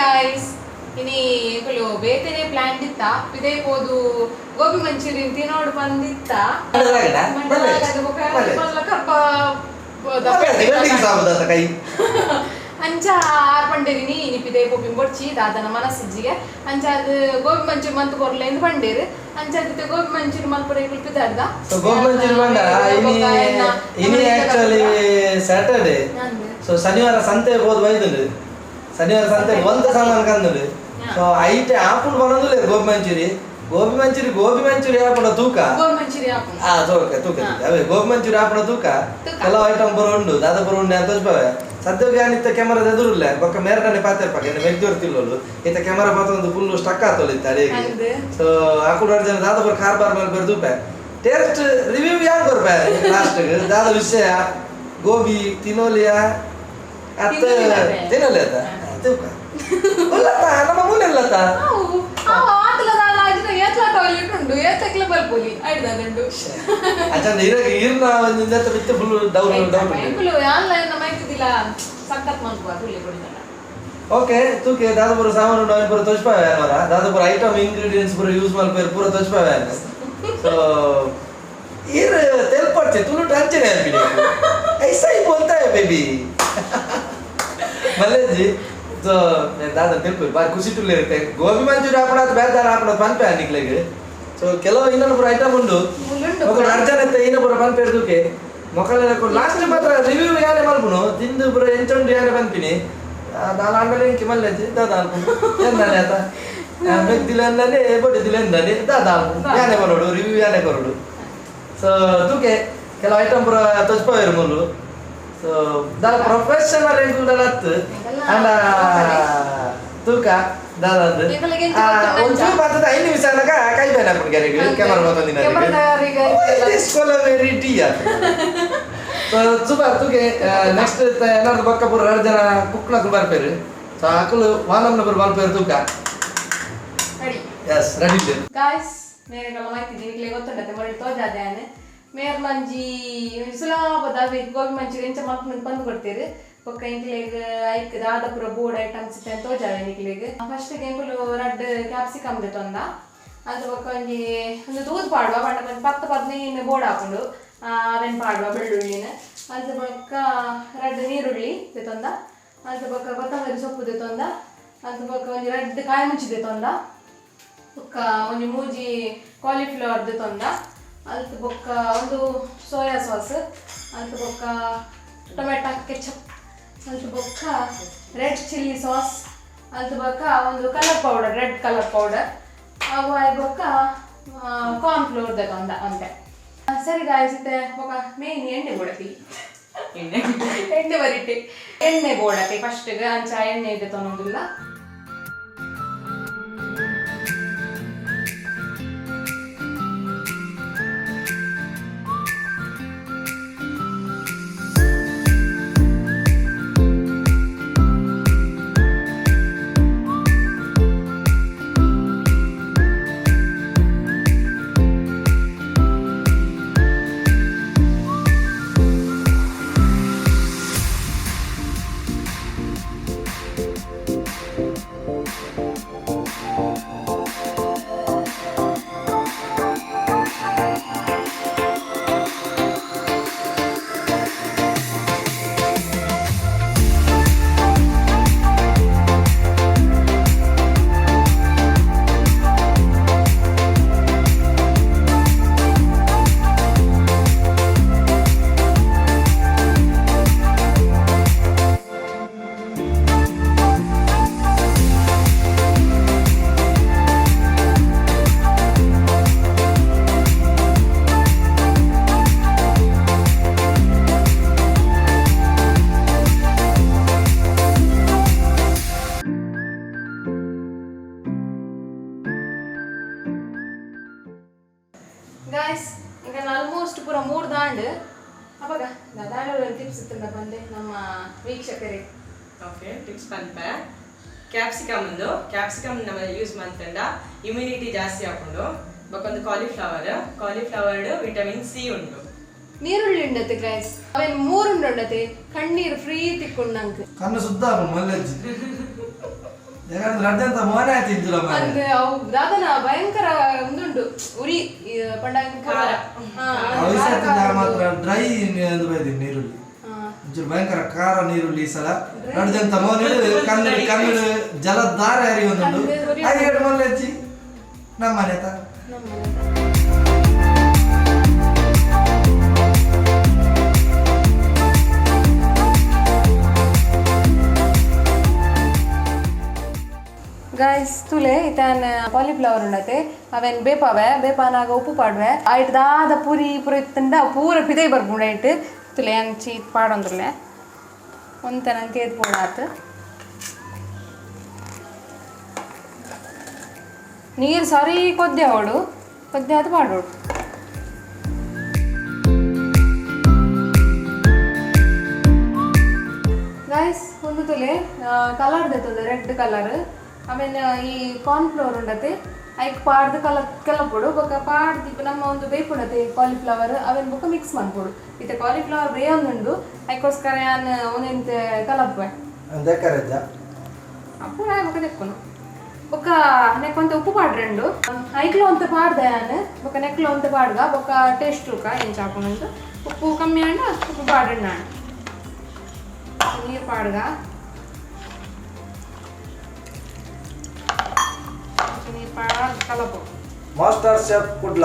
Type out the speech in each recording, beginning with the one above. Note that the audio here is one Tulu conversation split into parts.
ಗಾಯ್ಸ್, ಇನಿ ಎಂಕುಲು ಬೇತೆನೆ ಪ್ಲಾನ್ ಇತ್ತ ಪಿದೈ ಪೋದು ಗೋಬಿ ಮಂಚೂರಿಯನ್ ತಿನೋಡು ಬಂದಿತ್ತ. ಕೈ. ಅಂಚ ಆರ್ ಪಂಡೇರಿನಿ ಇನಿ ಪಿದೈ ಪೋಪಿನ್ ಬೊಡ್ಚಿ ದಾದನ ಮನಸ್ಸಿಜ್ಜಿಗೆ ಅಂಚ ಅದು ಗೋಬಿ ಮಂಚೂರಿ ಮಂತ್ ಕೊರ್ಲೆ ಇಂದ್ ಪಂಡೇರು. ಅಂಚ ಅದಿತ್ತೆ ಗೋಬಿ ಮಂಚೂರಿ ಮಲ್ಪುರ ಎಂಕುಲು ಪಿದಾಡ್ದ. ಸೊ ಗೋಬಿ ಮಂಚೂರಿ ಬಂಡ ಇನಿ ಇನಿ ಆಕ್ಚುಲಿ ಸ್ಯಾಟರ್ಡೆ. ಸೊ ಶನಿವಾರ ಸಂತೆ ಹೋದ್ ಬೈದುಂಡು. ಶನಿವಾರ ಸಂತೆ ಒಂತ ಸಾಮಾನು ಕಂದುಂಡು. ಸೊ ಐಟೆ ಆಪುಂಡು ಬರೋದಿಲ್ಲ ಗೋಬಿ ಮಂಚೂರಿ. ಗೋಬಿ ಮಂಚೂರಿ ಗೋಬಿ ಮಂಚೂರಿ ಆಪುಂಡ ತೂಕ. ಗೋಬಿ ಮಂಚೂರಿ ಆಪುಂಡು. ಆ ತೂಕ ತೂಕ ಅವೇ ಗೋಬಿ ಮಂಚೂರಿ ಆಪುಂಡ ತೂಕ. ಕೆಲವು ಐಟಮ್ ಬರೋ ಉಂಡು ದಾದ ಬರೋ ಉಂಡು ಅಂತ ತೋಜ್ಪವೆ. ಸದ್ಯಕ್ಕೆ ಇತ್ತ ಕ್ಯಾಮರಾ ಎದುರುಲ್ಲ ಬೊಕ್ಕ ಮೇರಡನೆ ಪಾತೆರ್ಪಾಕ ಎನ್ನ ಮೆಗ್ದೋರ್ ತಿಲ್ಲೋಲು ಇತ್ತ ಕ್ಯಾಮರಾ ಪಾತೊಂದು ಫುಲ್ ಸ್ಟಕ್ ಆತೋಲು ಇತ್ತ ಅಡಿಗೆ. ಸೊ ಆಕುಡು ಜನ ದಾದ ಬರೋ ಕಾರ್ಬಾರ್ ಮೇಲೆ ಬರೆದುಪೆ ಟೇಸ್ಟ್ ರಿವ್ಯೂ ಯಾನ್ ಕೊರ್ಪೆ ಲಾಸ್ಟ್ ದಾದ ವಿಷಯ ಗೋಬಿ ತಿನ್ನೋಲಿಯಾ ಅತ್ತ ತಿನ್ನೋಲಿ ಅತ್ತ ತೂಕ ಉಲ್ಲತ್ತ ನಮ್ಮ ಮೂಲೆಲ್ಲತ್ತ. ಟಾಯ್ಲೆಟ್ ಉಂಡು ಏತಕ್ಲ ಬಲ್ಪೊಲಿ ಐಡ್ದಾದುಂಡು. ಅಚ್ಚಂದ ಇರಗ ಇರ್ನ ಒಂಜಿ ಬಿತ್ತು ಫುಲ್ ಡೌನ್ ಡೌನ್. ಎಂಕುಲು ಆನ್ಲೈನ್ ಮೈತಿದಿಲ್ಲ ಸಖತ್ ಮನ್ಪುವ ತುಳಿ ಕೊಡಿದಲ್ಲ. ಓಕೆ ತೂಕೆ ದಾದಪುರ ಸಾಮಾನು ಉಂಡು ಪೂರ ತೋಚ್ಪಾವೆ ಅನ್ವರ ದಾದಪುರ ಐಟಮ್ ಇಂಗ್ರೀಡಿಯೆಂಟ್ಸ್ ಪೂರ ಯೂಸ್ ಮಲ್ಪೇರು ಪೂರ ತೋಚ್ಪಾವೆ. ಸೊ ಇರ್ ತೆಲ್ಪಡ್ಚೆ ತುಳುಟು ಅಂಚನೆ ಅನ್ಪಿನಿ ಐಸಾ ही बोलता है बेबी ಮಲ್ಲೇಜಿ. ಸೊ ದಾದ ತೆಲ್ಪು ಬಾರಿ ಖುಷಿ ತುಳ್ಳೆ ಇರುತ್ತೆ ಗೋಬಿ ಮಂಚೂರಿ ಆಪಣ ಬೇರೆ ಆಪಣ ಪನ್ಪೆ ನಿಕ್ಲೆಗ್. ಸೊ ಕೆಲವು ಇನ್ನೊಂದು ಪೂರ ಐಟಮ್ ಉಂಡು ఒక ಅರ್ಜನ್ ಇತ್ತ ಇನ್ನ ಪೂರ ಪನ್ಪೇರು ತೂಕೆ ಮೊಕಲೆ ಲಾಸ್ಟ್ ಮಾತ್ರ ರಿವ್ಯೂ ಯಾನೆ ಮಲ್ಪುನು ತಿಂದು ಪೂರ ಎಂಚುಂಡು ಯಾನೆ ಪನ್ಪಿನಿ ದಾಲ ಆಂಡಲೆ ಇಂಕಿ ಮಲ್ಲೆಜಿ ದಾದ ಅಲ್ಪುನು ಎಂದಾನೆ ಆತ ಮೆಗ್ದಿಲ್ಲ ಅಂದಾನೆ ಬೊಡ್ಡಿದಿಲ್ಲ ಎಂದಾನೆ ದಾದ ಅಲ್ಪುನು ಯಾನೆ ಬರೋಡು ರಿವ್ಯೂ ಯಾನೆ ಕೊರಡು. ಸೊ ತೂಕೆ ಕೆಲವು ಐಟಮ್ ಪೂರ ತೋಚ್ಪವೇರು ಮೂಲು. ಸೊ ದಾಲ ಪ್ರೊಫೆಷನಲ್ ಎಂಕುಲು ದಾಲ ಅತ್ತು ಅಂಡ ತೂಕ ದಾದ ಅಂದ್ ಒಂಚೂರು ಮಾತದ 5 ನಿಮಿಷ ಅನ್ನಕ ಕೈ ಬೇನೆ ಹಾಕೊಂಡು ಗ್ಯಾರಿಗೆ ಕ್ಯಾಮರಾ ಮಾತೊಂದಿನ ವೆರಿ ಟಿ. ಸೊ ಸೂಪರ್ ತೂಕೆ ನೆಕ್ಸ್ಟ್ ಏನಾದ್ರು ಬೊಕ್ಕ ಪೂರ 2 ಜನ ಕುಕ್ನಕುಲು ಬರ್ಪೇರು. ಸೊ ಅಕುಲು ವಾನಮ್ನ ಪೂರ ಬರ್ಪೇರು ತೂಕ. ಎಸ್ ರೆಡಿ ಗಾಯ್ಸ್ ಮೇರೆಗಳ ಮಾಹಿತಿ ನಿಕ್ಲೆ ಗೊತ್ತುಂಡತೆ ಮೊರಳಿ ತೋಜಾದೆ ಆನೆ ಮೇರ್ ಮಂಜಿ ಸುಲಾಭದ ಗೋಬಿ ಮಂಚೂರಿ ಎಂಚ ಮಲ್ಪುನ ಬಂದು ಕೊಡ್ತೀರಿ. ಬೊಕ್ಕ ಎಂಕ್ಲೆಗ್ ಐಕ್ ದಾದ ಪೂರ ಬೋರ್ಡ್ ಐಟಮ್ಸ್ ಇತ್ತೆ ತೋಜಾವೆ ನಿಕ್ಲೆಗ್. ಫಸ್ಟ್ ಎಂಕುಲು ರಡ್ಡ್ ಕ್ಯಾಪ್ಸಿಕಮ್ ದೆತೊಂದ ಅದು ಬೊಕ್ಕ ಒಂಜಿ ಒಂದು ತೂದು ಪಾಡುವ ಪಂಡ ಒಂಜಿ 10 15 ಬೋರ್ಡ್ ಹಾಕೊಂಡು ಅವೆನ್ ಪಾಡುವ ಬೆಳ್ಳುಳ್ಳಿನ. ಅದು ಬೊಕ್ಕ ರಡ್ಡ್ ನೀರುಳ್ಳಿ ದೆತೊಂದ ಅದು ಬೊಕ್ಕ ಕೊತ್ತಂಬರಿ ಸೊಪ್ಪು ದೆತೊಂದ ಅದು ಬೊಕ್ಕ ಒಂಜಿ ರಡ್ಡ್ ಕಾಯಿ ಮುಂಚಿ ದೆತೊಂದ ಬೊಕ್ಕ ಒಂಜಿ ಮೂಜಿ ಕಾಲಿಫ್ಲವರ್ ದೆತೊಂದ ಅಲ್ತ್ ಬೊಕ್ಕ ಒಂದು ಸೋಯಾ ಸಾಸ್ ಅಲ್ತ್ ಬೊಕ್ಕ ಟೊಮೆಟೊ ಕೆಚಪ್ ಅಲ್ತ್ ಬೊಕ್ಕ ರೆಡ್ ಚಿಲ್ಲಿ ಸಾಸ್ ಅಲ್ತ್ ಬೊಕ್ಕ ಒಂದು colour powder red colour powder ಅವು ಆಯ್ ಬೊಕ್ಕ ಕಾರ್ನ್ ಫ್ಲೋರ್ ದೆತೊಂದ ಅಂತೆ. ಸರಿ ಗಾಯ್ಸ್ ಇತ್ತೆ ಬೊಕ್ಕ ಮೇನ್ ಎಣ್ಣೆ ಬೋಡತಿ ಎಣ್ಣೆ ಬರಿಟ್ಟೆ ಎಣ್ಣೆ ಬೋಡತಿ ಫಸ್ಟ್ಗೆ ಅಂಚ ಎಣ್ಣೆ ದೆತೊನೊಂದುಲ್ಲ. ಗಾಯ್ಸ್ ಈಗ ಆಲ್ಮೋಸ್ಟ್ ಪೂರ 3 ದಾಂಡ್ ಅವಾಗ ದಾದಾಂಡ ಟಿಪ್ಸ್ ಇತ್ತಂದ ಬಂದೆ ನಮ್ಮ ವೀಕ್ಷಕರಿಗೆ. ಓಕೆ ಟಿಪ್ಸ್ ಪನ್ಪೆ ಕ್ಯಾಪ್ಸಿಕಮ್ ಒಂದು ಕ್ಯಾಪ್ಸಿಕಮ್ ನಮ್ಮ ಯೂಸ್ ಮಂತಂಡ ಇಮ್ಯುನಿಟಿ ಜಾಸ್ತಿ ಹಾಕೊಂಡು ಬೊಕ್ಕೊಂದು ಕಾಲಿಫ್ಲವರ್ ಕಾಲಿಫ್ಲವರ್ ವಿಟಮಿನ್ ಸಿ ಉಂಟು. ನೀರುಳ್ಳಿ ಉಂಡತೆ ಗಾಯ್ಸ್ ಅವೇನು 3 ಉಂಡತೆ ಕಣ್ಣೀರು ಫ್ರೀ ತಿಕ್ಕೊಂಡು ನಂಗೆ ಕಣ್ಣು ಸುದ್ದ ಆಪುಂಡು ಮಲ್ಲೆಜ್ಜಿ ಯಾಕಂದ್ರೆ ರಡ್ಡಂತ ಮೋನೆ ಆಯ್ತು ಇಂಚುಲ ಮಾರ್ರೆ. ಅಂದ್ ಅವು ದಾದನ ಭಯಂಕರ ಉಂದುಂಡು ಉರಿ ಈ ಪಂಡ ಖಾರ. ಅವು ಈ ಸರ್ತಿ ನಾ ಮಾತ್ರ ಡ್ರೈ ಅಂದ್ ಬೈದಿನಿ ನೀರುಳ್ಳಿ. ಒಂಚೂರು ಭಯಂಕರ ಖಾರ ನೀರುಳ್ಳಿ ಈ ಸಲ. ರಡ್ಡಂತ ಮೋನೆ ಕಣ್ಣು ಕಣ್ಣು ಜಲಧಾರೆ ಹರಿಯೊಂದುಂಡು. ಹಾಗೆ ಎರಡು ಮೊನ್ನೆ ಹಚ್ಚಿ ನಮ್ಮ ಮನೆ ತ. ಗಾಯ್ಸ್ ತುಲೆ ಇತಾನ್ ಕಾಲಿಫ್ಲವರ್ ಉಂಡತೆ ಅವೆನ್ ಬೇಪಾವೆ ಬೇಪಾನಾಗ ಉಪ್ಪು ಪಾಡ್ವೆ ಆಯ್ಟ್ ದಾದ ಪೂರಿ ಪೂರ ಇತ್ತಂಡ ಪೂರ ಪಿದೈ ಬರ್ಪುಂಡು ಐಟ್ ತುಲೆ ಅಂಚಿ ಪಾಡೊಂದುಲ್ಲೆ ಒಂತೆ ನಂಗೆ ಏತ್ ಪೋಡಾತ್ ನೀರು ಸರಿ ಕೊದ್ದೆ ಅವಳು ಕೊದ್ದೆ ಅದು ಪಾಡೋಡು. ಗೈಸ್ ಒಂದು ತುಲೆ ಕಲರ್ ದೆತ್ತೊಂದು ರೆಡ್ ಕಲರ್ ಆಮೇಲೆ ಈ ಕಾರ್ನ್ಫ್ಲವರ್ ಉಂಡತೆ ಐಕ್ ಪಾಡ್ದು ಕಲ ಕೆಲಪೊಡು ಬೊಕ ಪಾಡ್ದು ನಮ್ಮ ಒಂದು ಬೇಪುಂಡತೆ ಕಾಲಿಫ್ಲವರ್ ಅವೆನ್ ಬೊಕ ಮಿಕ್ಸ್ ಮನ್ಪೊಡು ಇತ್ತೆ ಕಾಲಿಫ್ಲವರ್ ಬೇಯೊಂದುಂಡು ಐಕೋಸ್ಕರ ಯಾನ್ ಒಂದೆಂತೆ ಕಲಪ್ಪೆ ದೆಕ್ಕರೆಜ್ಜ ಅಪ್ಪು ಬೊಕ ದೆಕ್ಕುನು ಬೊಕ ನೆಕ್ಕೊಂತೆ ಉಪ್ಪು ಪಾಡ್ರೆಂಡು ಐಕ್ಲ ಒಂತೆ ಪಾಡ್ದೆ ಯಾನ್ ಬೊಕ ನೆಕ್ಲ ಒಂತೆ ಪಾಡ್ಗ ಬೊಕ ಟೇಸ್ಟ್ ರೂಕ ಎಂಚ ಹಾಕೊಂಡು ಉಪ್ಪು ಕಮ್ಮಿ ಆಂಡ ಉಪ್ಪು ಪಾಡ್ರೆಂಡು ನಾನು ನೀರು ಪಾಡ್ಗ ನೀರು ಪಾಡ್ ಕಲಪು. Master chef Kudla.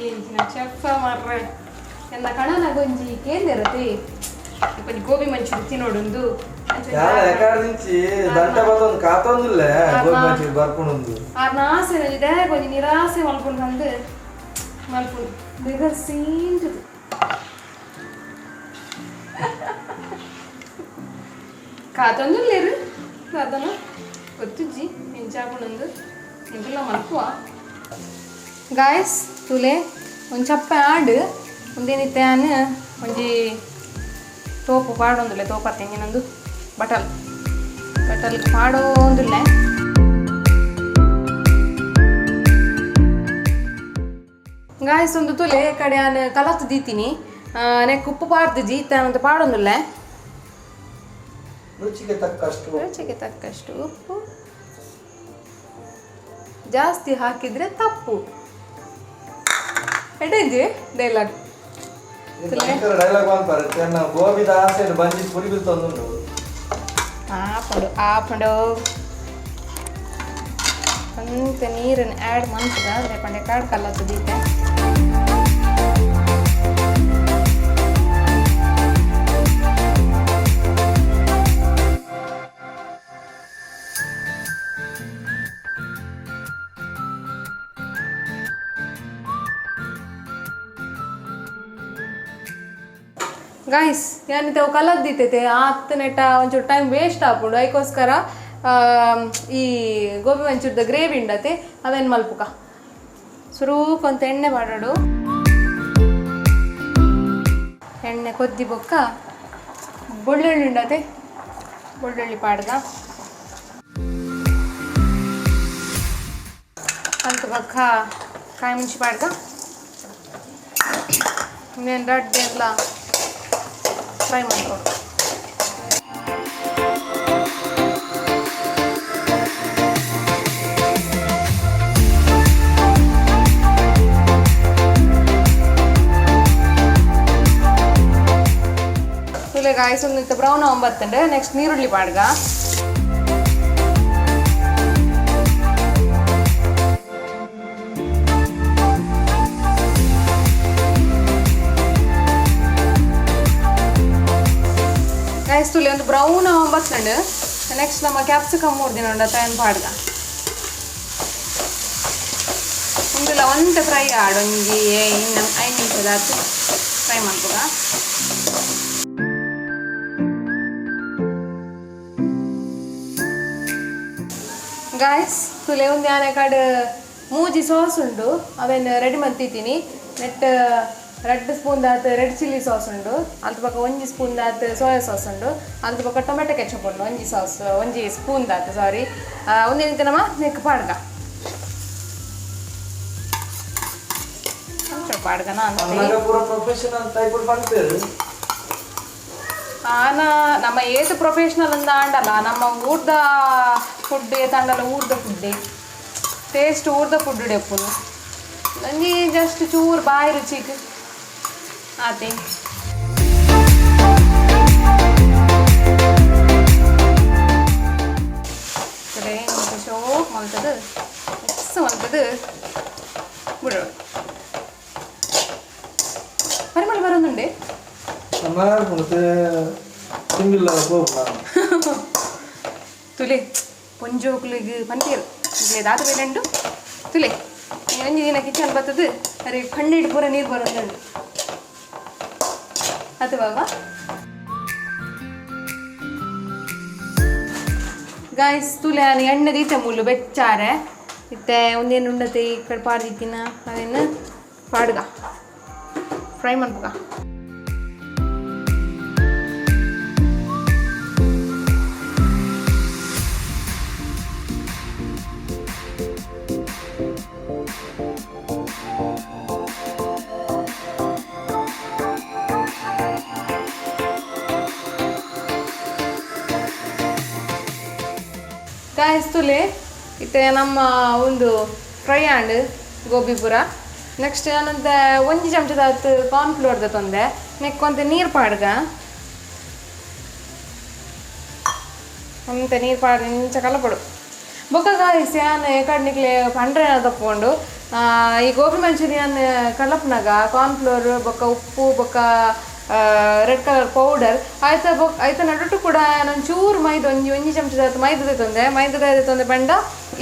ಎಂಚಿನ ಚೆಫ್ ಮಾರ್ರೆ ಎನ್ನ ಕಣನ ಗೊಂಜಿ ಕೇಂದಿರತಿ కొంచెం ಗೋಬಿ ಮಂಚೂರಿ ತಿನ್ನೋಡುಂದು. ಯಾರ ಎಕಾಡ್ದಿಂಚಿ ದಂಟ ಬತ್ತೊಂದು ಕಾತೊಂದುಲ್ಲೆ ಗೋಬಿ ಮಂಚೂರಿ ಬರ್ಪುಂಡುಂದು. ಆರ್ನ ಆಸೆ ಇದೆ కొంచెం ನಿರಾಸೆ ಮಲ್ಪುಂಡು ಅಂದು ಮಲ್ಪುಂಡು ಬೆಗರ್ ಸೀಂಟದು ಕಾತೊಂದುಲ್ಲೇರು ಕಾತನ ಗೊತ್ತುಜ್ಜಿ ಎಂಚಾಪುಂಡು ಎಂಕುಲ ಮಲ್ಪುವ. ಗಾಯ್ಸ್ ತುಲೆ ಒಂಜಿ ಚಪ್ಪೆ ಆಡ್ ಒಂದೇನಿತ್ತೆ ಆನ್ ಒಂಜಿ ತೋಪು ಪಾಡೊಂದುಲ್ಲೆ ತೋಪತ್ತೆ ಎಂಜಿನೊಂದು ಬಟಲ್ ಬಟಲ್ ಪಾಡೊಂದುಲ್ಲೆ. ಗಾಯ್ಸ್ ಒಂದು ತುಲೆ ಕಡೆ ಆನ್ ಕಲತ್ ದೀತೀನಿ ನೆಕ್ ಉಪ್ಪು ಪಾಡ್ದಿಜಿ ಇತ್ತೆ ಅಂತ ಪಾಡೊಂದುಲ್ಲೆ. ರುಚಿಗೆ ತಕ್ಕಷ್ಟು. ರುಚಿಗೆ ತಕ್ಕಷ್ಟು ಉಪ್ಪು. ಜಾಸ್ತಿ ಹಾಕಿದ್ರೆ ತಪ್ಪು ಎಡೆಂಜಿ ಡೈಲಾಗ್. ಭಯಂಕರ ಡೈಲಾಗ್ ಬಂತಾರೆ ಚೆನ್ನ ಗೋಬಿದ ಆಸೆ ಬಂಜಿ ಪುರಿ ಬಿಲ್ತೊಂದುಂಡು. ಆಪುಂಡು ಆಪುಂಡು ಒಂತೆ ನೀರನ್ನು ಆ್ಯಡ್ ಮಂತದ ಪಂಡೆ ಕಾಡು ಕಲ್ಲತ್ತು ದೀತೆ. ಗಾಯ್ಸ್ ಯಾನಿತೆ ಅವು ಕಲದ್ದಿತ್ತೈತೆ ಆತ್ ನೆಟ ಒಂಚೂರು ಟೈಮ್ ವೇಸ್ಟ್ ಆಪುಂಡು ಐಕೋಸ್ಕರ ಈ ಗೋಬಿ ಮಂಚೂರ್ದ ಗ್ರೇವಿ ಉಂಡತೆ ಅವೇನು ಮಲ್ಪುಕ ಸುರೂಕ್ ಅಂತ ಎಣ್ಣೆ ಮಾಡೋಡು ಎಣ್ಣೆ ಕೊದ್ದಿ ಬೊಕ್ಕ ಬೆಳ್ಳುಳ್ಳಿ ಉಂಡತೆ ಬೆಳ್ಳುಳ್ಳಿ ಪಾಡ್ಗ ಅಂತ ಬೊಕ್ಕ ಕಾಯಿ ಮುಂಚಿ ಪಾಡ್ಗ ಇನ್ನೇನು ರಡ್ಡೆ ಎಲ್ಲ ಫ್ರೈ ಮಾಡ್ಕೊಡು. ಇಲ್ಲ ಗಾಯ್ಸ್ ಒಂದು ಇತ್ತ ಬ್ರೌನ್ ಒಂಬತ್ತಂಡೆ ನೆಕ್ಸ್ಟ್ ನೀರುಳ್ಳಿ ಪಾಡ್ಗ. ಗಾಯ್ಸ್ ತುಲಿ ಒಂದು ಬ್ರೌನ್ ಒಂಬತ್ತಂಡು ನೆಕ್ಸ್ಟ್ ನಮ್ಮ ಕ್ಯಾಪ್ಸಿಕಮ್ 3 ದಿನ ಉಂಡ ತಯಾನ್ ಪಾಡ್ಗ ಉಂದುಲ ಒಂತೆ ಫ್ರೈ ಆಡು ಒಂಜಿ ಇನ್ನು 5 ನಿಮಿಷದ ಆತು ಫ್ರೈ ಮಾಡ್ಬೋದ. ಗಾಯ್ಸ್ ತುಲೆ ಒಂದು ಯಾನೆ ಕಾಡು ಮೂಜಿ ಸಾಸ್ ಉಂಡು ಅವೇನು ರೆಡಿ ಮಂತಿದ್ದೀನಿ. ನೆಟ್ ರೆಡ್ ಸ್ಪೂನ್ ದಾತ್ ರೆಡ್ ಚಿಲ್ಲಿ ಸಾಸ್ ಉಂಡು ಅಲ್ತ ಪಕ್ಕ ಒಂಜಿ ಸ್ಪೂನ್ ದಾತ್ ಸೋಯಾ ಸಾಸ್ ಉಂಡು ಅಲ್ತ ಪಕ್ಕ ಟೊಮೆಟೊ ಕೆಚಪ್ ಉಂಡು ಒಂಜಿ ಸಾಸ್ ಒಂಜಿ ಸ್ಪೂನ್ ದಾತ್ ಸಾರಿ ಒಂದೇನಿತ್ತೆ ನಮ್ಮ ನೆಕ್ ಪಾಡ್ಗ ಅಂಚ ಪಾಡ್ಗ ನಾನು ಅನ್ನಾಗ ಪೂರ ಪ್ರೊಫೆಷನಲ್ ಟೈಪ್ ಪನ್ಪೇರು. ಆನ ನಮ್ಮ ಏತ್ ಪ್ರೊಫೆಷನಲ್ ಅಂದ ಆಂಡಲ್ಲ ನಮ್ಮ ಊರ್ದ ಫುಡ್ ಏತಾಂಡಲ್ಲ ಊರ್ದ ಫುಡ್ಡೆ ಟೇಸ್ಟ್ ಊರ್ದ ಫುಡ್ ಡೆಪ್ಪುನು ನಂಜಿ ಜಸ್ಟ್ ಚೂರು ಬಾಯಿ ರುಚಿಗ್ ಆತೆ. ಕಡೆ ಶೋಕ್ ಮಲ್ತದು ಮಿಕ್ಸ್ ಮಲ್ತದು ಬಿಡು. ಪರಿಮಳ ಬರೋದುಂಡೆ. ತಿಂಗಿಲ್ಲ ಹೋಗ್ಲ. ತುಲೆ ಪೊಂಜೋಕುಲಿಗ್ ಪನ್ಪೇರು ದಾದ ಬೇಲೆಂಡು ತುಲೆ ಒಂಜಿ ದಿನ ಕಿಚನ್ ಬತ್ತದು ಅರೆ ಕಣ್ಣಿಡ್ ಪೂರ ನೀರು ಬರೋದುಂಡು ಅದು ಬಾಬಾ. ಗಾಯ್ಸ್, ತುಲೆ ನಾನು ಎಣ್ಣೆ ದೀತೆ ಮುಳ್ಳು ಬೆಚ್ಚಾರೆ ಇತ್ತೆ ಒಂದೇನು ಉಂಡತೆ ಈ ಕಡೆ ಪಾಡ್ದಿತ್ತಿನ ಅದೇನು ಪಾಡ್ಗ ಫ್ರೈ ಮನ್ಪುಗ. ಗಾಯ್ಸ್, ತುಲೆ ಇತ್ತೆ ನಮ್ಮ ಒಂದು ಫ್ರೈ ಆಂಡ್ ಗೋಬಿ ಪೂರ. ನೆಕ್ಸ್ಟ್ ನಾನಂತ ಒಂಜಿ ಚಮಚದ ಕಾರ್ನ್ ಫ್ಲೋರ್ದ ತೊಂದೆ ನೆಕ್ಕೊಂತೆ ನೀರು ಪಾಡ್ಗ ಅಂತೆ ನೀರು ಪಾಡ್ ಇಂಚ ಕಲಪಡು ಬೊಕ್ಕ. ಗಾಯ್ಸ್, ಯಾನ್ ಕಡ್ನಿಕ್ಲೆ ಪಂಡ್ರೆ ತಕ್ಕೊಂಡು ಈ ಗೋಬಿ ಮಂಚೂರಿಯನ್ ಕಲಪ್ನಾಗ ಕಾರ್ನ್ ಫ್ಲೋರ್ ಬೊಕ್ಕ ಉಪ್ಪು ಬೊಕ್ಕ ರೆಡ್ ಕಲರ್ ಪೌಡರ್ ಆಯ್ತಾ. ಬೊಕ್ಕ ಆಯ್ತ ನಡುಟು ಕೂಡ ನಾನು ಚೂರು ಮೈದ ಒಂಜಿ ಒಂಜಿ ಚಮಚದ ಮೈದದ ತೊಂದೆ. ಮೈದದ ತೊಂದೆ ಪಂಡ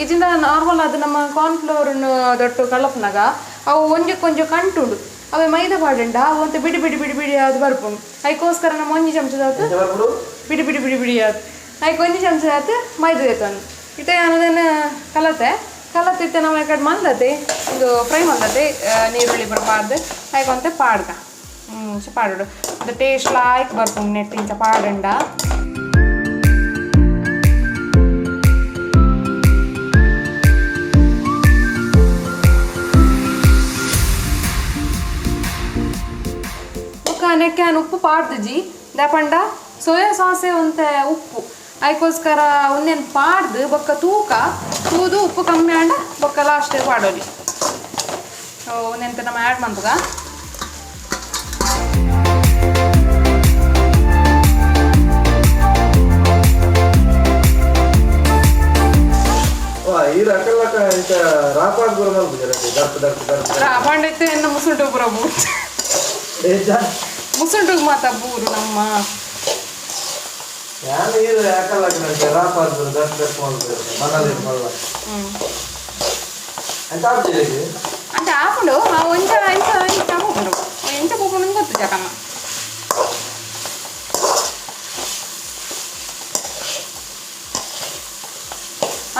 ಇಜಿಂದ ನಾರ್ಮಲ್ ಅದು ನಮ್ಮ ಕಾರ್ನ್ ಫ್ಲೋರ್ನು ದೊಟ್ಟು ಕಲಪ್ನಾಗ ಅವು ಒಂಜಕ್ಕೊಂಜಿ ಕಂಟುಂಡು. ಅವೆ ಮೈದ ಪಾಡುಂಡ ಅವು ಅಂತ ಬಿಡಿ ಬಿಡಿ ಬಿಡಿ ಬಿಡಿ ಅದು ಬರ್ಪುಂಡು. ಅದಕ್ಕೋಸ್ಕರ ನಮ್ಮ ಒಂಜಿ ಚಮಚದ ಬಿಡಿ ಬಿಡಿ ಬಿಡಿ ಬಿಡಿ ಅದು ಐಕ್ ಒಂಜಿ ಚಮಚ ಆತು ಮೈದ ತಂದು ಇತ್ತೆ ಅದನ್ನು ಕಲತೆ ಕಲತಿತ್ತೆ ನಮ್ಮ ಈ ಕಡೆ ಮಂದತೆ ಇದು ಫ್ರೈ ಮಂದತೆ ನೀರುಳ್ಳಿ ಬರಬಾರ್ದು ಐಕೊಂತೆ ಪಾಡ್ಗ ಇಂಚ ಪಾಡೋಡು. ಅದು ಟೇಸ್ಟ್ ಲಾಯ್ಕ್ ಬರ್ಪುಂಡು ನೆಟ್ ಇಂಚ ಪಾಡುಂಡ. ಬೊಕ್ಕ ನೆಕ್ಕೆ ಉಪ್ಪು ಪಾಡ್ದುಜಿ ದಾಪಂಡ ಸೋಯಾ ಸಾಸೆ ಒಂತೆ ಉಪ್ಪು. ಅದಕ್ಕೋಸ್ಕರ ಒಂದೇನು ಪಾಡ್ದು ಬೊಕ್ಕ ತೂಕ ತೂದು ಉಪ್ಪು ಕಮ್ಮಿ ಆಂಡ ಬೊಕ್ಕ ಲಾಸ್ಟ್ ಪಾಡೋಲಿ. ಒಂದೆಂತ ನಮ್ಮ ಆ್ಯಡ್ ಮಂತುಗ. ವಾ ಈ ರಕಲಕ ಇಂತ ರಾಪಾಡ್ ಗುರು ಮಲ್ಪುಜರ ದರ್ಪ ದರ್ಪ ದರ್ಪ. ರಾಪಾಂಡೈತೆ ಎನ್ನ ಮುಸುಂಟು ಪೂರ ಬೂರು. ಏಜ. ಮುಸುಂಟು ಮಾತ ಬೂರು ನಮ್ಮ. ಯಾನ್ ಈರ್ ಅಕಲಕ ನಂಗೆ ರಾಪಾಡ್ ಗುರು ದರ್ಪ ದರ್ಪ ಮಲ್ಪುಜರ ಮನಲಿ ಮಲ್ಲ. ಅಂತ ಆಪ್ಜೆ. అంటే ಆಪುಂಡು ಆ ಒಂಚ ಇಂಚ ಇಂಚ ಪೋಪುಂಡು ಎಂಚ ಪೋಪುಂಡು ಗೊತ್ತು ಜಕಮ್ಮ.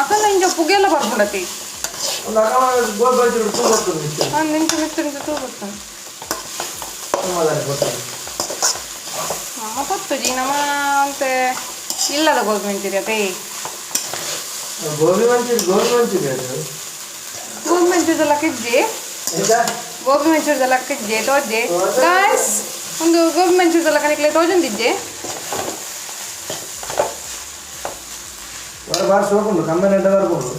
ಅಕಲ್ಲ ಇಂಚ ಪುಗೆಲ್ಲ ಬರ್ಪುಂಡತಿ. ಒಂದು ಅಕಲ ಗೋಬಿ ಮಂಚೂರಿ ತೂ ಬರ್ತದೆ ಮಿಚ್ಚು. ಒಂದು ಇಂಚ ಮಿತ್ತು ಇಂಚ ತೂ ಬರ್ತದೆ. ಗೊತ್ತಾಗ. ನಮ್ಮ ಗೊತ್ತುಜಿ ನಮ್ಮ ಅಂತೆ ಇಲ್ಲದ ಗೋಬಿ ಮಂಚೂರಿ ಅದೇ. ಗೋಬಿ ಮಂಚೂರಿ, ಗೋಬಿ ಮಂಚೂರಿ ಅದು. ಗೋಬಿ ಮಂಚೂರಿದ ಕಿಜ್ಜಿ. ಎಂತ? ಗೋಬಿ ಮಂಚೂರಿದ ಲಕ್ಕಿಜ್ಜೆ ತೋಜೆ. ಗಾಯ್ಸ್, ಒಂದು ಗೋಬಿ ಮಂಚೂರಿದ ಲಕ್ಕನಿಕ್ಲೆ ತೋಜೊಂದಿಜ್ಜೆ. ಹೊರ ಬಾರ್ ಸೋಪುಂಡು ಕಮ್ಮಿ ನೆಡ್ಡ ಬರ್ಬೋದು.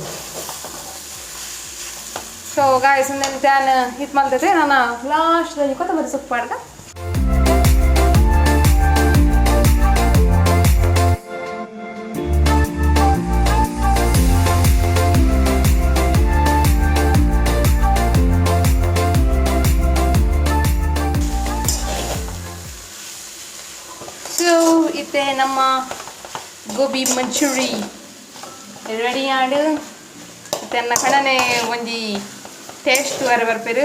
ಸೊ ಗಾಯ್ಸ್, ಒಂದೆನ್ ತ್ಯಾನ್ ಹಿಟ್ ಮಲ್ತದೆ ನಾನು ಲಾಸ್ಟ್ ಕೊತ್ತಂಬರಿ ಸೊಪ್ಪು ಪಾಡ್ದ. ಸೊ ಇತ್ತೆ ನಮ್ಮ ಗೋಬಿ ಮಂಚೂರಿ ರೆಡಿ ಆಂಡ್ ಇತ್ತೆ ಕಣನೆ ಒಂಜಿ ಟೇಸ್ಟ್ ವರ ಬರ್ಪೇರು.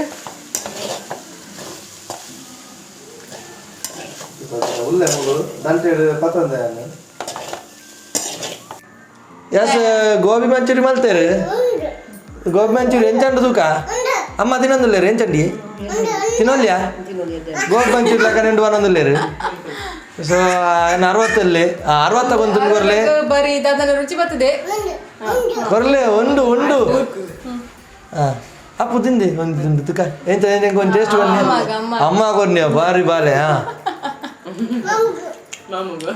ಉಲ್ಲೆ ಮೂಲು ದಂಟೆಡ್ ಪತ್ತಂದೆ. ಎಸ್, ಗೋಬಿ ಮಂಚೂರಿ ಮಲ್ತೇರು. ಗೋಬಿ ಮಂಚೂರಿ ಎಂಚಂಡು ತೂಕ ಅಮ್ಮ ತಿನ್ನೊಂದುಲ್ಲೇರು. ಎಂಚಂಡಿ ತಿನ್ನೊಲ್ಯಾ? ಗೋಬಿ ಮಂಚೂರಿ ಲೆಕ್ಕ ನಿಂಡು ಬನ್ನೊಂದುಲ್ಲೇರು. ಸೊ 60ಲ್ಲಿ 60 ಗೊಂದು ಕೊರ್ಲೆ. ಬರೀ ದಾದನ ರುಚಿ ಬರ್ತದೆ. ಕೊರ್ಲೆ ಉಂಡು ಉಂಡು. ಹಾಂ, ಅಪ್ಪು ತಿಂದೆ ಒಂದು ತಿಂದು ತುಕ ಎಂತ ಎಂತ ಒಂದು ಟೇಸ್ಟ್ ಕೊರ್ನಿ. ಅಮ್ಮಗ, ಅಮ್ಮ. ಅಮ್ಮ ಕೊರ್ನಿ ಬಾರಿ ಬಾಲೆ. ಹಾಂ. ಮಾಮುಗು.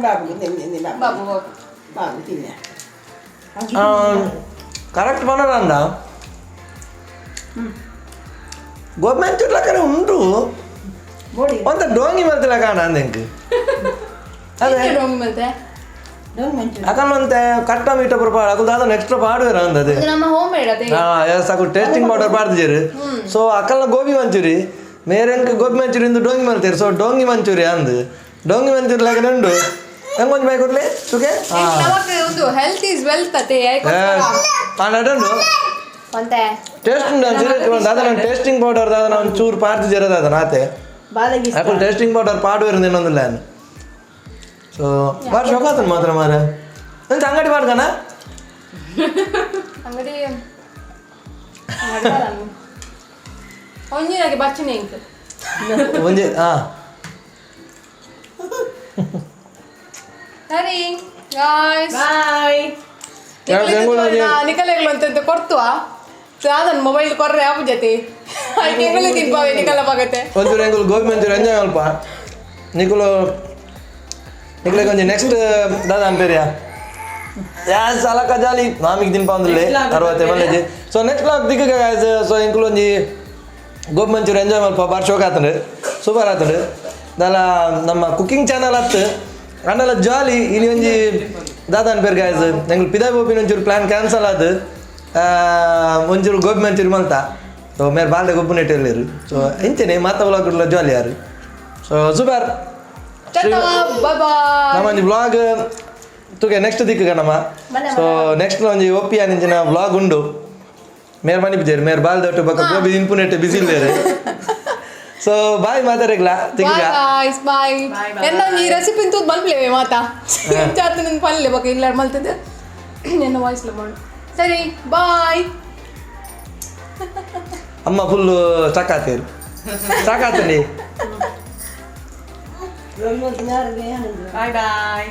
ಬಾಬು ತಿನ್ನಿ. ಬಾಬು ಬಾಬು. ಬಾಬು ತಿನ್ನಿ. ಕರೆಕ್ಟ್ ಬನ್ನಡ. ಗೋಬಿ ಮಂಚೂರಿ ಲಕ್ಕನೆ ಉಂಟು. ಬೋಡಿ. ಒಂತ ಡೋಂಗಿ ಮಲ್ತಿಲ್ಲ ಕಾಣ ಅಂದೆಂಕ್ ಅದೇ. ಎಂಚ ಡೋಂಗಿ ಮಲ್ತೆ? ಡೋಂಗ್ ಮಂಚೂರಿ. ಅಕಲ್ ಕಟ್ಟ ಮೀಟ ಪುರ ಪಾಡು ಅಕಲ್ ದಾದ ಎಕ್ಸ್ಟ್ರಾ ಪಾಡುವೆರ ಅಂದದೆ. ಇದು ನಮ್ಮ ಹೋಮ್ ಮೇಡ್ ಅದೇ. ಹಾ ಎಸ್, ಅಕುಲ್ ಟೇಸ್ಟಿಂಗ್ ಪೌಡರ್ ಪಾಡ್ದಿಜೆರ್. ಸೊ ಅಕಲ್ನ ಗೋಬಿ ಮಂಚೂರಿ, ಮೇರೆಂಕ್ ಗೋಬಿ ಮಂಚೂರಿ ಇಂದು ಡೋಂಗಿ ಮಲ್ತೇರು. ಸೊ ಡೋಂಗಿ ಮಂಚೂರಿ ಅಂದ್ ಡೋಂಗಿ ಮಂಚೂರಿ ಲಗನೆ ಉಂಡು. ಹೆಂಗ್ ಒಂಜಿ ಬೈ ಕೊಡ್ಲಿ ಸುಕೆ. ನಮಕ್ ಒಂದು ಹೆಲ್ತ್ is wealth ಅತೆ. ಉಂಡು. ಒಂತೆ. ಟೇಸ್ಟ್ ಉಂಡು ದಾದ ನಾನು ಟೇಸ್ಟಿಂಗ್ ಪೌಡರ್ ದಾದ ಒಂದು ಚೂರು ಪಾಡ್ದಿಜೆರ ದಾದ ನಾತೆ. ಬಾಲಗಿ. ಅಕುಲ್ ಟೇಸ್ಟಿಂಗ್ ಪೌಡರ್ ಪಾಡುವೆರ್ ಇನ್ನೊಂದಿಲ್ಲ. ಸೊ ಬಾರಿ ಶೋಕ ಆತನ ಮಾತ್ರ ಮಾರೆ. ಎಂತ ಅಂಗಡಿ ಮಾಡ್ಕನ? ಅಂಗಡಿ ಒಂಜಿನಾಗೆ ಬಚ್ಚನೆ ಇಂಕ್. ಒಂಜಿ ಹಾ. ಸರಿ ಗಾಯ್ಸ್. ಬಾಯ್. ನಿಕಲೆಗಳು ಅಂತ ಕೊಡ್ತುವ ಅದನ್ನ ಮೊಬೈಲ್ ಕೊರ್ರೆ ಆಪು ಜೊತೆ ಐಕೆ ತಿನ್ಪಾವೆ ನಿಕಲ ಬಾಗತ್ತೆ. ಒಂಚೂರು ಎಂಗುಲು ಗೋಬಿ ಮಂಚೂರಿ ಎಂಜಾಯ್ ಅಲ್ಪ. ನಿಕುಲು ನಿಕುಲೆ ಒಂಜಿ ನೆಕ್ಸ್ಟ್ ದಾದ ಅನ್ಪೇರಿಯಾ? ಯಾಸ್ ಅಲಕ ಜಾಲಿ ಮಾಮಿಗೆ ತಿನ್ಪ ಅಂದ್ರಲ್ಲಿ 60 ಮಲ್ಲೇಜಿ. ಸೊ ನೆಕ್ಸ್ಟ್ ಬ್ಲಾಗ್ ದಿಕ್ಕ ಗಾಯ್ಸ್. ಸೊ ಎಂಕುಲು ಒಂಜಿ ಗೋಬಿ ಮಂಚೂರಿ ಎಂಜಾಯ್ ಮಲ್ಪ. ಬಾರಿ ಶೋಕ್ ಆತಂಡು, ಸೂಪರ್ ಆತಂಡು. ದಾಲ ನಮ್ಮ ಕುಕಿಂಗ್ ಚಾನಲ್ ಅತ್ತು ಅಂಡಲ ಜಾಲಿ. ಇನಿ ಒಂಜಿ ದಾದ ಅನ್ಪೇರು ಗಾಯ್ಸ್, ಎಂಕುಲು ಪಿದಾಯ್ ಪೋಪಿನ ಒಂಚೂರು ಪ್ಲಾನ್ ಕ್ಯಾನ್ಸಲ್ ಆದ್ ಒಂಚೂರು ಗೋಬಿ ಮಂಚೂರಿ ಮಲ್ತ. ಸೊ ಮೇರೆ ಬಾಲ್ಡೆ ಗೊಬ್ಬು ನೆಟ್ಟಿರ್ಲಿರು. ಸೊ ಇಂಚೆನೆ ಮಾತ ವ್ಲಾಗ್ ಜಾಲಿ ಯಾರು. ಸೊ ಸೂಪರ್. Boy boy. ನಮ್ಮ ಒಂಜಿ ವ್ಲಾಗ್ ತೂಕೆ ನೆಕ್ಸ್ಟ್ ದಿಕ್ಕು ನಮ್ಮ. ಸೊ ನೆಕ್ಸ್ಟ್ ಒಂಜಿ ಒಪ್ಪಿ ಅಂಚಿನ ವ್ಲಾಗ್ ಉಂಡು. ಮೇರ್ ಮನಿ ಬಿಜೇರು ಮೇರ್ ಬಾಲ್ ದೊಟ್ಟು ಬೊಕ್ಕ ಗೋಬಿ ತಿನ್ಪುನೆಟ್ ಬಿಸಿ ಇಲ್ಲೇರು. ಸೊ ಬಾಯ್ ಮಾತಾಡಗ್ಲ ತಿಕ್ಕ. Bye guys, bye. ಎನ್ನ ಈ ರೆಸಿಪಿ ತೂದು ಮಲ್ಪ್ಲೇವೆ ಮಾತಾ ಚಾತು ನಿನ್ ಪಲ್ಲೆ ಬೊಕ ಇಲ್ಲ ಮಲ್ತದೆ ಎನ್ನ ವಾಯ್ಸ್ ಮಾಡು. ಸರಿ, ಬಾಯ್. ಅಮ್ಮ ಫುಲ್ ಸ್ಟಕ್ ಆತೇರು, ಸ್ಟಕ್ ಆತಂಡಿ. Bye boy.